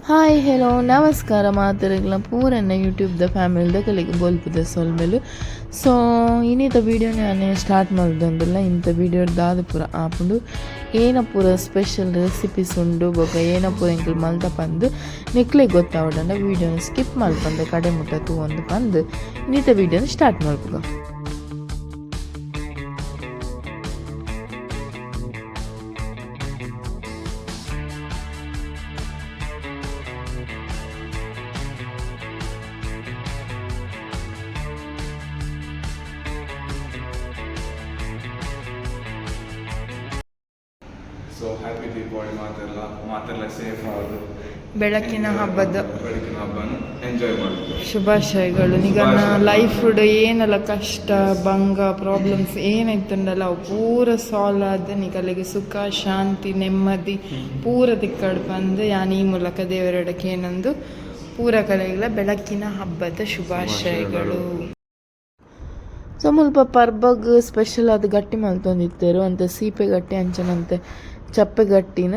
Hi hello ನಮಸ್ಕಾರ ಮಾತೆರೆಗ್ಲ ಪೂರೆನ್ನ ಯೂಟ್ಯೂಬ್ದ ಫ್ಯಾಮಿಲಿದ ಕಲಿಗೆ ಬೊಲ್ಪುದ ಸೊಲ್ಮೆಲು. ಸೊ ಇನ್ನಿತ ವೀಡಿಯೋ ನಾನು ಸ್ಟಾರ್ಟ್ ಮಲ್ದೊಂದುಲ್ಲ. ಇಂಥ ವೀಡಿಯೋ ದಾದ ಪೂರ ಆಪುಂಡು, ಏನ ಪೂರ ಸ್ಪೆಷಲ್ ರೆಸಿಪೀಸ್ ಉಂಡು, ಬೊಕ ಏನ ಪೂರ ಎಂಕುಲು ಮಲ್ತ ಪಂದು ನಿಕ್ಲೆಗ್ ಗೊತ್ತಾವಡಂಡ ವೀಡಿಯೋನ ಸ್ಕಿಪ್ ಮಲ್ಪಂದೆ ಕಡೆ ಮುಟ್ಟ ತೂವೊಂದು ಪಂದು ಇನ್ನಿತ ವೀಡಿಯೋನ ಸ್ಟಾರ್ಟ್ ಮಲ್ಪುಗ. ಸೊ ಹ್ಯಾಪಿ ದೀಪಾವಳಿ ಮಾತೆಲ್ಲ. ಮಾತೆಲ್ಲ ಸೇಫ್ ಆಗೋದು. ಬೆಳಕಿನ ಹಬ್ಬದ ಬೆಳಕಿನ ಹಬ್ಬನ ಎಂಜಾಯ್ ಮಾಡೋದು. ಶುಭಾಶಯಗಳು ನಿಗನ. ಲೈಫ್ ಏನೆಲ್ಲ ಕಷ್ಟ, ಭಂಗ, ಪ್ರಾಬ್ಲಮ್ಸ್ ಏನಾಯ್ತಂಡಲ್ಲ, ಅವು ಪೂರ ಸಾಲ್ವ್ ಆದ ನಿಗಲಿಗೆ ಸುಖ, ಶಾಂತಿ, ನೆಮ್ಮದಿ ಪೂರ ತಿಕ್ಕಡ್ ಬಂದು ಯಾನ್ ಈ ಮೂಲಕ ದೇವರೊಡಕ್ಕೆ ಏನಂದು ಪೂರ ಕಲೆಗಳ ಬೆಳಕಿನ ಹಬ್ಬದ ಶುಭಾಶಯಗಳು. ಸೊ ಮುಲ್ಪ ಪರ್ಬಗ್ ಸ್ಪೆಷಲ್ ಆದ್ ಗಟ್ಟಿ ಮಲ್ತೊಂದಿತ್ತೆರ್. ಒಂತೆ ಸೀಪೆ ಗಟ್ಟಿ ಅಂಚನಂತೆ ಚಪ್ಪೆ ಗಟ್ಟಿನ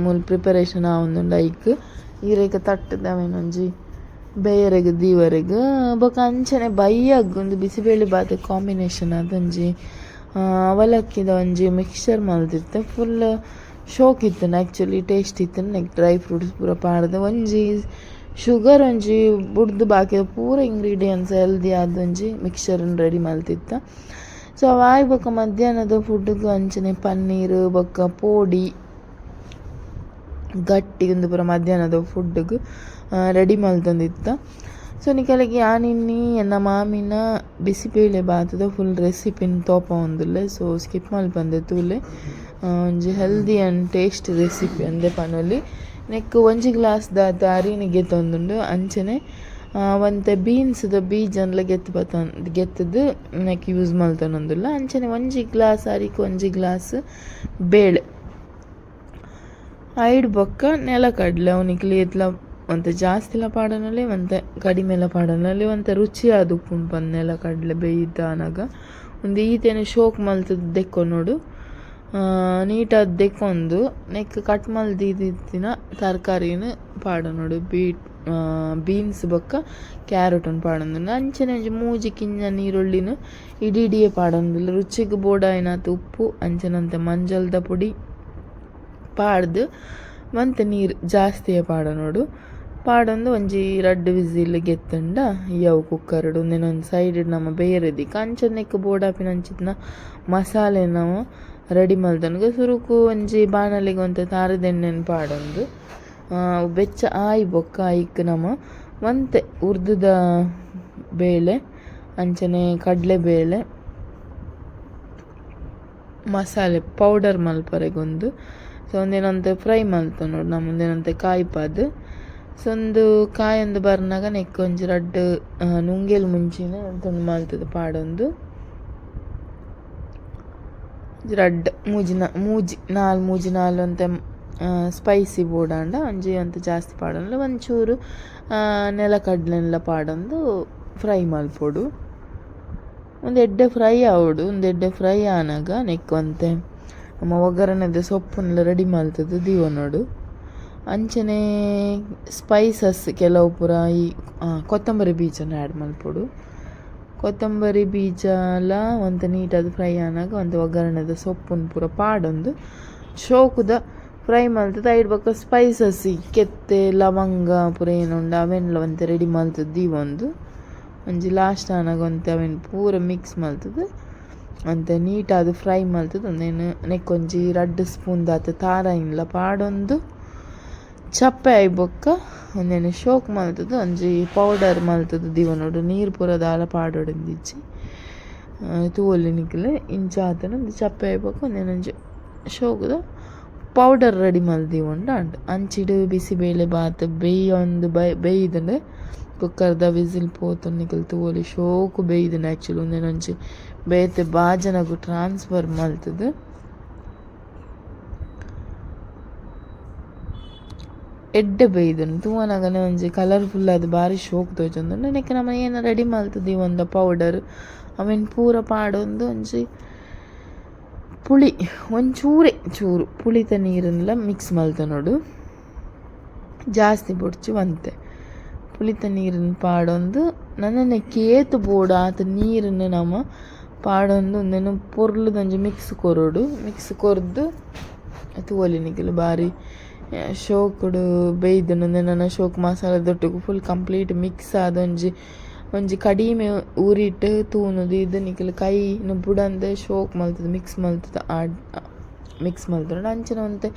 ಮೂಲು ಪ್ರಿಪರೇಷನ್ ಆವೊಂದುಂಡು. ಐಕ್ ಈರೆಗ್ ತಟ್ಟುದು ಅವೆನೊಂಜಿ ಬೇಯರೆಗ್ ದೀವರೆಗ್. ಬೊಕ ಅಂಚನೆ ಬಯ್ಯಗ್ ಉಂದು ಬಿಸಿಬೇಳೆ ಬಾತ್ ಕಾಂಬಿನೇಷನ್ ಆದ್ ಒಂಜಿ ಅವಲಕ್ಕಿದ ಒಂಜಿ ಮಿಕ್ಸ್ಚರ್ ಮಲ್ದಿತ್ತೆ. ಫುಲ್ ಶೋಕ್ ಇತ್ತುಂಡು ಆಕ್ಚುಲಿ, ಟೇಸ್ಟ್ ಇತ್ತುಂಡು. ನೆಕ್ ಡ್ರೈ ಫ್ರೂಟ್ಸ್ ಪೂರ ಪಾಡ್ದ್, ಒಂಜಿ ಶುಗರ್ ಒಂಜಿ ಬುಡ್ದು ಬಾಕಿ ಪೂರ ಇಂಗ್ರೀಡಿಯೆಂಟ್ಸ್ ಹೆಲ್ದಿ ಆದ್ ಒಂಜಿ ಮಿಕ್ಸ್ಚರ್ ರೆಡಿ ಮಲ್ತಿತ್ತ. ಸೊ ಅವು ಆಯಿ ಬೊಕ್ಕ ಮಧ್ಯಾಹ್ನದ ಫುಡ್ಗ್ ಅಂಚನೆ ಪನ್ನೀರ್ ಬೊಕ್ಕ ಪೋಡಿ ಗಟ್ಟಿ ಉಂದು ಪೂರ ಮಧ್ಯಾಹ್ನದ ಫುಡ್ಗ್ ರೆಡಿ ಮಲ್ತೊಂದಿತ್ತ. ಸೊ ನಿಕಲೆಗ್ ಯಾನ್ ಇನಿ ಎನ್ನ ಮಾಮಿನ ಬಿಸಿಬೇಳೆ ಬಾತುದ ಫುಲ್ ರೆಸಿಪಿನ್ ತೋಪಾವೊಂದುಲ್ಲೆ. ಸೊ ಸ್ಕಿಪ್ ಮಲ್ಪಂದೆ ತೂಲೆ. ಒಂಜಿ healthy and taste recipe ಅಂದೆ ಪನೊಲಿ. ನೆಕ್ಕ್ ಒಂಜಿ ಗ್ಲಾಸ್ ದಾತ್ ಅರಿನ್ ಗೆತ್ತೊಂದುಂಡು. ಅಂಚನೆ ಒಂತೆ ಬೀನ್ಸ್ದ ಬೀಜನ್ಲ ಗೆತ್ತ್ ಪತ್ತೊಂದು ಗೆತ್ತುದು ನೆಕ್ ಯೂಸ್ ಮಲ್ತೊನೊಂದುಲ್ಲ. ಅಂಚನೆ ಒಂಜಿ ಗ್ಲಾಸ್ ಅರಿಕ್ ಒಂಜಿ ಗ್ಲಾಸ್ ಬೇಳೆ, ಐಡ್ ಬೊಕ್ಕ ನೆಲಕಡಲೆ. ಅವು ನಿಕ್ಲ್ ಏತ್ಲ ಒಂತೆ ಜಾಸ್ತಿಲ ಪಾಡೊನೊಲಿ, ಒಂತೆ ಕಡಿಮೆಲ ಪಾಡೊನೊಲಿ. ಒಂತೆ ರುಚಿ ಆದುಪ್ಪುಂಡು ಪಂದ್ ನೆಲಕಡಲೆ ಬೇಯ್ದಾನಗ. ಉಂದು ಈತೆನೆ ಶೋಕ್ ಮಲ್ತುದು ದೆಕ್ಕೊನೊಡು. ನೀಟಾದ್ ದೆಕ್ಕೊಂದು ನೆಕ್ಕ್ ಕಟ್ ಮಲ್ತ್ ದೀದಿತ್ತಿನ ತರಕಾರಿನ್ ಪಾಡೊನೊಡು. ಬೀನ್ಸ್ ಬೊಕ್ಕ ಕ್ಯಾರೆಟ್ ನ್ ಪಾಡೊಂದುಂಡು. ಅಂಚನೆ ಒಂಜಿ ಮೂಜಿ ಕಿಂಜ ನೀರುಳ್ಳಿನ್ ಇಡೀ ಇಡಿಯೇ ಪಾಡೊಂದುಲ್ಲೆ. ರುಚಿಗ್ ಬೋಡಾಯಿನಾತ್ ಉಪ್ಪು, ಅಂಚನೆ ಒಂತೆ ಮಂಜಲ್ದ ಪೊಡಿ ಪಾಡ್ದ್ ಒಂತೆ ನೀರು ಜಾಸ್ತಿಯೇ ಪಾಡೊನೊಡು. ಪಾಡೊಂದು ಒಂಜಿ ರಡ್ಡ್ ವಿಸಿಲ್ ಗೆತ್ತುಂಡ ಅವು ಕುಕ್ಕರ್ ಡ್. ಉಂದೆನ್ ಒಂಜಿ ಸೈಡ್ ಡ್ ನಮ ಬೇಯರೆ ದೀಕ. ಅಂಚನೆ ನೆಕ್ಕ್ ಬೋಡಾಪಿನಂಚಿತ್ತಿನ ಮಸಾಲೆ ನಮ ರೆಡಿ ಮಲ್ತೊನಗ. ಸುರುಕು ಒಂಜಿ ಬಾಣಲೆಗ್ ಒಂತೆ ತಾರದೆಣ್ಣೆನ್ ಪಾಡೊಂದು, ಬೆಚ್ಚ ಆಯಿ ಬೊಕ್ಕ ಐಕ್ ನಮ ಒಂತೆ ಉರ್ದುದ ಬೇಳೆ, ಅಂಚನೆ ಕಡಲೆ ಬೇಳೆ ಮಸಾಲೆ ಪೌಡರ್ ಮಲ್ಪರೆಗೊಂದು. ಸೊ ಉಂದೆನ್ ಒಂತೆ ಫ್ರೈ ಮಲ್ತೊನೊಡು ನಮ. ಉಂದೆನ್ ಒಂತೆ ಕಾಯ್ಪಾದ್, ಸೊ ಉಂದು ಕಾಯೊಂದು ಬರ್ನಗ ನೆಕ್ಕ್ ಒಂಜಿ ರಡ್ಡ್ ನುಂಗೆಲ್ ಮುಂಚಿನ ತುಂಡು ಮಲ್ತುದು ಪಾಡೊಂದು, ರಡ್ಡ್ ಮೂಜಿ ಮೂಜಿ ನಾಲ್ ಮೂಜಿ ನಾಲ್ ಒಂತೆ ಸ್ಪೈಸಿ ಬೋಡಾಂಡ ಒಂಜಿ ಒಂತೆ ಜಾಸ್ತಿ ಪಾಡೊಂದು, ಒಂಚೂರು ನೆಲಕಡ್ಲೆನ್ಲ ಪಾಡೊಂದು ಫ್ರೈ ಮಲ್ಪೊಡು. ಉಂದು ಎಡ್ಡೆ ಫ್ರೈ ಆವೊಡು. ಉಂದು ಎಡ್ಡೆ ಫ್ರೈ ಆನಗ ನೆಕ್ಕ್ ಒಂತೆ ನಮ ಒಗ್ಗರಣೆದ ಸೊಪ್ಪುನ್ಲ ರೆಡಿ ಮಲ್ತುದು ದೀವೊನೊಡು. ಅಂಚನೆ ಸ್ಪೈಸಸ್ ಕೆಲವು ಪೂರ ಈ ಕೊತ್ತಂಬರಿ ಬೀಜನ ಆ್ಯಡ್ ಮಲ್ಪೊಡು. ಕೊತ್ತಂಬರಿ ಬೀಜಲ ಒಂತೆ ನೀಟಾದ್ ಫ್ರೈ ಆನಗ ಒಂತೆ ಒಗ್ಗರಣೆದ ಸೊಪ್ಪುನು ಪೂರ ಪಾಡೊಂದು ಶೋಕುದ ಫ್ರೈ ಮಲ್ತುದು, ಐಡ್ ಬೊಕ್ಕ ಸ್ಪೈಸಸ್ ಈ ಕೆತ್ತೆ, ಲವಂಗ ಪೂರ ಏನುಂಡು ಅವೆನ್ಲ ಒಂತೆ ರೆಡಿ ಮಲ್ತುದು ದೀವೊಂದು, ಒಂಜಿ ಲಾಸ್ಟ್ ಆನಗ ಒಂತೆ ಅವೆನ್ ಪೂರ ಮಿಕ್ಸ್ ಮಲ್ತುದು, ಒಂತೆ ನೀಟಾದ್ ಫ್ರೈ ಮಲ್ತುದು, ಉಂದೆನ್ ನೆಕ್ಕೊಂಜಿ ರಡ್ಡ್ ಸ್ಪೂನ್ ದಾತ್ ತಾರಾಯಿನ್ಲ ಪಾಡೊಂದು, ಚಪ್ಪೆ ಆಯಿ ಬೊಕ್ಕ ಉಂದೆನ್ ಶೋಕ್ ಮಲ್ತುದು ಒಂಜಿ ಪೌಡರ್ ಮಲ್ತುದು ದೀವೊನೊಡು. ನೀರು ಪೂರ ದಾಲ ಪಾಡೊಡುಂದಿಜ್ಜಿ. ತೂವೊಲಿ ನಿಕುಲು, ಇಂಚ ಆತುಂಡು. ಉಂದು ಚಪ್ಪೆ ಆಯಿ ಬೊಕ್ಕ ಉಂದೆನ್ ಒಂಜಿ ಶೋಕುದ ಪೌಡರ್ ರೆಡಿ ಮಲ್ತ್ ದೀವೊಂಡ ಆಂಡ್. ಅಂಚಿಡ್ ಬಿಸಿಬೇಳೆ ಬಾತ್ ಬೇಯೊಂದು ಬೇಯ್ದ್ಂಡ್. ಕುಕ್ಕರ್ದ ವಿಸಿಲ್ ಪೋತುಂಡು. ನಿಕುಲು ತೂವೊಲಿ, ಶೋಕು ಬೇಯ್ದ್ಂಡ್ ಆಕ್ಚುಲಿ. ಉಂದೆನ್ ಒಂಜಿ ಬೇತೆ ಬಾಜನಗ್ ಟ್ರಾನ್ಸ್ಫರ್ ಮಲ್ತುದು, ಎಡ್ಡೆ ಬೇಯ್ದ್ಂಡ್. ತೂವನಗನೆ ಒಂಜಿ ಕಲರ್ಫುಲ್ ಆದ್ ಬಾರಿ ಶೋಕು ತೋಜೊಂದುಂಡು. ನೆಕ್ಕ್ ನಮ ಏನ ರೆಡಿ ಮಲ್ತ್ ದೀವೊಂದ ಪೌಡರ್ ಅವೆನ್ ಪೂರ ಪಾಡೊಂದು, ಒಂಜಿ ಪುಳಿ ಒಂಚೂರೆ ಚೂರು ಪುಳಿತ ನೀರುನ್ಲ ಮಿಕ್ಸ್ ಮಲ್ತೊನೊಡು. ಜಾಸ್ತಿ ಬೊಡ್ಚಿ ಒಂತೆ ಪುಳಿತ ನೀರನ್ನು ಪಾಡೊಂದು ನನ್ನನೆ ಕೇತು ಬೋಡು ಆತ ನೀರನ್ನು ನಮ ಪಾಡೊಂದು ಉಂದೆನ್ ಪೊರ್ಲುದೊಂಜಿ ಮಿಕ್ಸ್ ಕೊರೊಡು. ಮಿಕ್ಸ್ ಕೊರ್ದು ತೂವೊಲಿ ನಿಕುಲು ಬಾರಿ ಶೋಕುಡು ಬೇಯ್ದುಂಡು. ಉಂದೆನ್ ನನ ಶೋಕ್ ಮಸಾಲೆದೊಟ್ಟುಗು ಫುಲ್ ಕಂಪ್ಲೀಟ್ ಮಿಕ್ಸ್ ಆದ್ ಒಂಜಿ ಒಂಜಿ ಕಡಿಮೆ ಉರಿಟ್ ತೂನುದು ಇದು ನಿಕುಲು ಕೈನ್ ಬುಡಂದೆ ಶೋಕ್ ಮಲ್ತುದು ಮಿಕ್ಸ್ ಮಲ್ತುದು ಆಡ್ ಮಿಕ್ಸ್ ಮಲ್ತುಂಡು. ಅಂಚನೆ ಒಂತೆ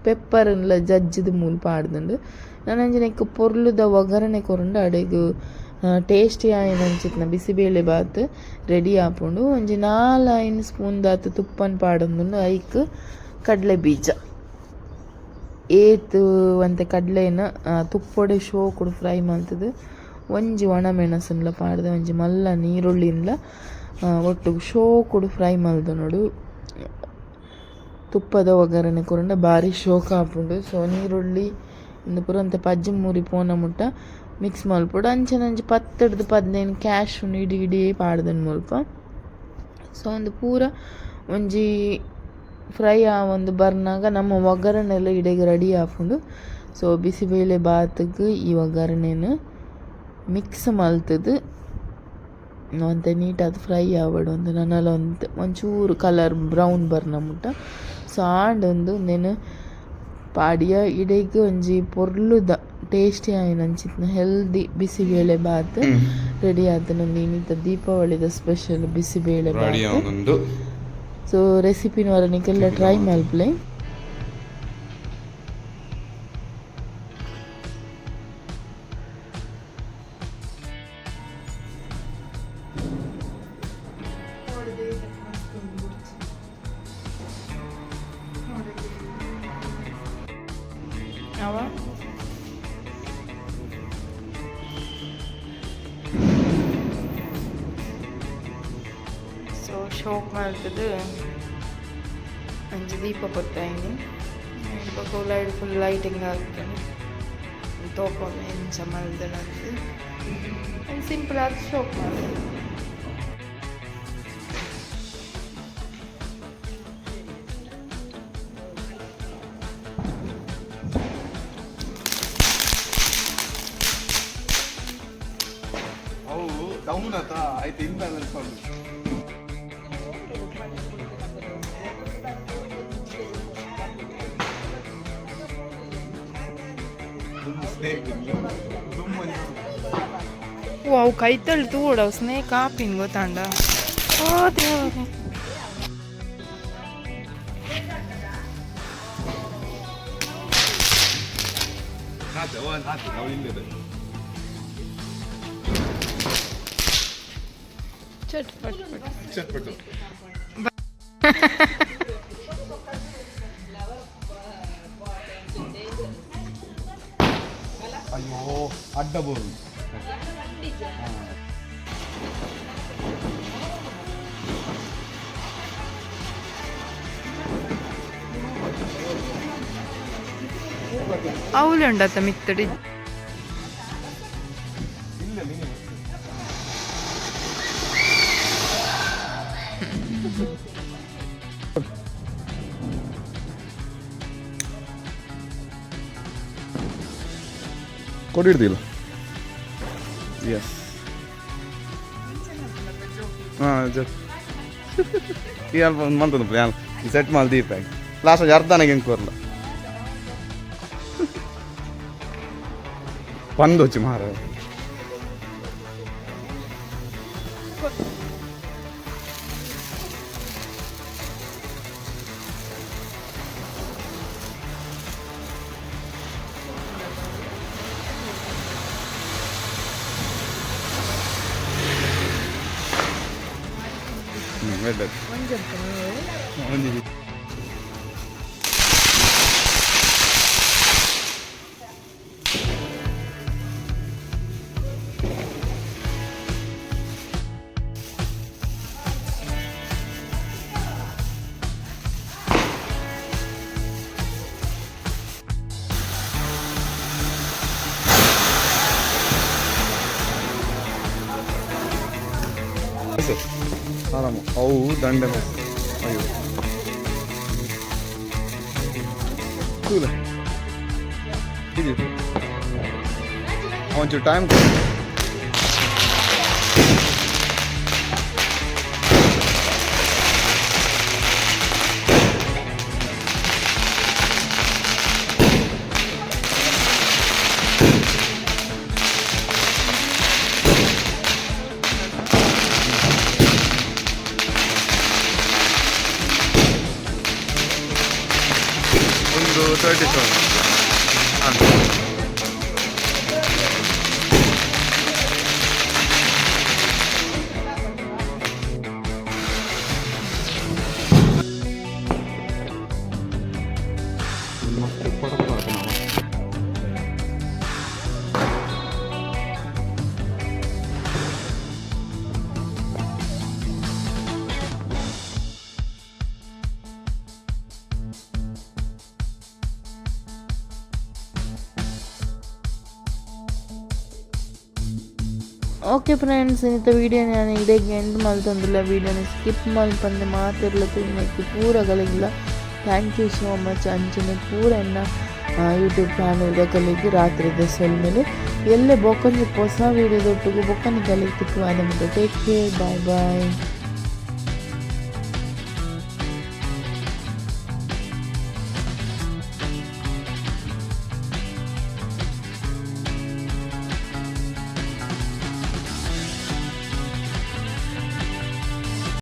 ಪೆಪ್ಪರ್ನ್ಲ ಜಜ್ಜಿದ್ ಮೂಲು ಪಾಡ್ದುಂಡು. ನನಂಚಿನ ಇಕ್ ಪೊರ್ಲುದ ಒಗ್ಗರಣೆ ಕೊರುಂಡ ಅಡೆಗ್ ಟೇಸ್ಟಿ ಆಯಿನಂಚಿತ್ತಿನ ಬಿಸಿಬೇಳೆ ಬಾತ್ ರೆಡಿ ಆಪುಂಡು. ಒಂಜಿ 4-5 ಸ್ಪೂನ್ ದಾತ್ ತುಪ್ಪನ್ ಪಾಡೊಂದುಂಡು. ಐಕ್ ಕಡಲೆ ಬೀಜ ಏತ್ ಒಂತೆ ಕಡಲೆನ ತುಪ್ಪೊಡೆ ಶೋಕುಡು ಫ್ರೈ ಮಲ್ತುದು ಒಂಜಿ ಒಣ ಮೆಣಸುನ್ಲ ಪಾಡ್ದು ಒಂಜಿ ಮಲ್ಲ ನೀರುಳ್ಳಿನ್ಲ ಒಟ್ಟುಗು ಶೋಕುಡು ಫ್ರೈ ಮಲ್ದೊನೊಡು. ತುಪ್ಪದ ಒಗ್ಗರಣೆ ಕೊರುಂಡ ಬಾರಿ ಶೋಕ ಆಪುಂಡು. ಸೊ ನೀರುಳ್ಳಿ ಉಂದು ಪೂರ ಒಂತೆ ಪಜ್ಜಿ ಮೂರಿ ಪೋನ ಮುಟ್ಟ ಮಿಕ್ಸ್ ಮಲ್ಪೊಡು. ಅಂಚನೆ ಒಂಜಿ 10 ಡ್ದು 15 ಕ್ಯಾಶ್ ಇಡೀ ಇಡೀ ಪಾಡ್ದನ್ ಮುಲ್ಪ. ಸೊ ಉಂದು ಪೂರ ಒಂಜಿ ಫ್ರೈ ಆವೊಂದು ಬರ್ನಾಗ ನಮ್ಮ ಒಗ್ಗರಣೆಲ ಇಡೆಗ್ ರೆಡಿ ಆಪುಂಡು. ಸೊ ಬಿಸಿಬೇಳೆ ಬಾತ್ಗ್ ಈ ಒಗ್ಗರಣೆನ್ ಮಿಕ್ಸ್ ಮಲ್ತುದು ಒಂತೆ ನೀಟಾದ್ ಫ್ರೈ ಆವಡ್ ಒಂತೆ ನನಲ ಒಂತೆ ಒಂಚೂರು ಕಲರ್ ಬ್ರೌನ್ ಬರ್ನ ಮುಟ್ಟ. ಸೊ ಆಂಡ್ ಉಂದು ಉಂದೆನ್ ಪಾಡಿಯ ಇಡೆಗ್ ಒಂಜಿ ಪೊರ್ಲುದ ಟೇಸ್ಟಿ ಆಯಿನಂಚಿತ್ತಿನ ಹೆಲ್ದಿ ಬಿಸಿಬೇಳೆ ಬಾತ್ ರೆಡಿ ಆತುಂಡು. ಉಂದು ಇನಿತ ದೀಪಾವಳಿದ ಸ್ಪೆಷಲ್ ಬಿಸಿಬೇಳೆ ರೆಡಿ ಬಾತ್. ಆವೊಂದುಂಡು. ಸೊ ರೆಸಿಪಿನ್ ಒರ ನಿಕಲ್ಲ ಟ್ರೈ ಮಲ್ಪುಲೆ. ಅವ ಸೊ ಶೋಕ್ ಮಲ್ತುದು ಒಂಜಿ ದೀಪ ಪೊತ್ತಾಯಿನಿ. ಬೊಕ ಲೈಟ್ ಫುಲ್ ಲೈಟಿಂಗ್ ಆತುಂಡು. ತೋಪೊಂದು ಎಂಚ ಮಲ್ದೆನಂದ್ ಸಿಂಪಲ್ ಆದ್ ಶೋಕ್ ಮಲ್ದೆರ್. ಅವು ಡೌನ್ ಆತ ಆಯ್ತು ಇನ್ಬ್ಯಾಲೆನ್ಸ್ ಮಾಡಿ. ಓ ಅವು ಕೈತಲ್ ತೂವೊಡು ಅವು ಸ್ನೇಕ್ ಆಪಿನ್ ಗೊತ್ತಾಂಡ. ಓ ದೇವರೇ. ಚಟ್ ಪಟ್ ಪಟ್. ಚಟ್ಪಟ್ಟು. ಅಯ್ಯೋ ಅಡ್ಡ ಬೋರು. ಅವ್ಲು ಉಂಡತ್ತ ಮಿತ್ತಡಿ. ಇಲ್ಲ ಮಿನಿ. ಕೊಡಿರ್ದಿಲ್ಲ. ಎಸ್ ಹಾಂ ಜ ಈ ಅಲ್ಪ ಒಂದು ಮಂತೊಂದು ಪ್ಲ್ಯಾನ್ ಸೆಟ್ ಮಲ್ ದೀಪ ಲಾಸ್ಟ್ ಅರ್ಧನಾಗ ಹೆಂಗೆ ಕೊರ್ಲ ಪಂದೊಚ್ಚಿ ಮಾರ. ಹ್ಞೂ ಒಳ್ಳೆ ಒಂಜಿ. ಆರಾಮ ಅವು ದಂಡೆ. ಅಯ್ಯೋ ತೂಲೆ. ಇದು ಒಂಚೂರು ಟೈಮ್ ಕೊಡು. ಒಂದು 37. ಹಾಂ. ಓಕೆ ಫ್ರೆಂಡ್ಸ್, ಇನ್ನಿತ ವೀಡಿಯೋ ನಾನು ಇಡೆಗೆ ಎಂಡ್ ಮಲ್ತೊಂದುಲ್ಲ. ವೀಡಿಯೋನ ಸ್ಕಿಪ್ ಮಲ್ಪಂದೆ ಮಾತೆರ್ಲ ತೂಯಿನಕ್ಕೆ ಪೂರಗಳಿಲ್ಲ thank you so much. ಅಂಚನೆ ಪೂರ ಎನ್ನ ಯೂಟ್ಯೂಬ್ ಫ್ಯಾಮಿಲಿ ಕಲಿಗೆ ರಾತ್ರಿದ ಸೊಲ್ಮೆಲೆ. ಎಲ್ಲೆ ಬೊಕ್ಕೊಂಜಿ ಹೊಸ ವೀಡಿಯೋದೊಟ್ಟಿಗೆ ಬೊಕ್ಕನಿ ಕಲಿಗೆ ತಿಕ್ಕುವ. Take care, bye bye.